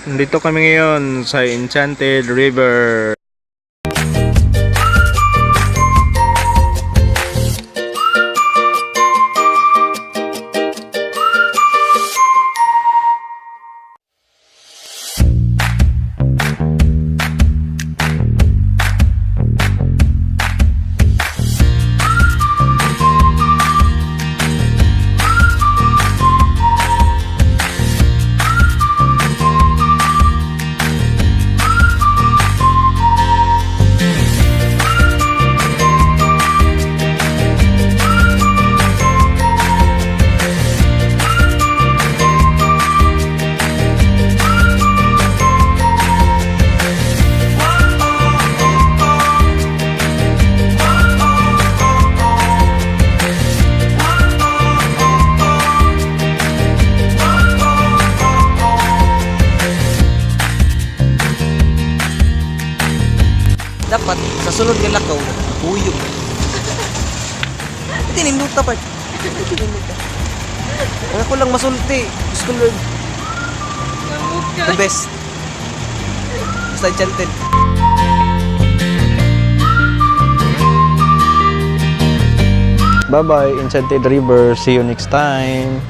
Nandito kami ngayon sa Enchanted River. Dapat sa sunod nga lakaw, huyog. Tininduta pa. Tininduta. Ang ako lang masulti. Diyos ko Lord. The best. Basta Enchanted. Bye-bye, Enchanted River. See you next time.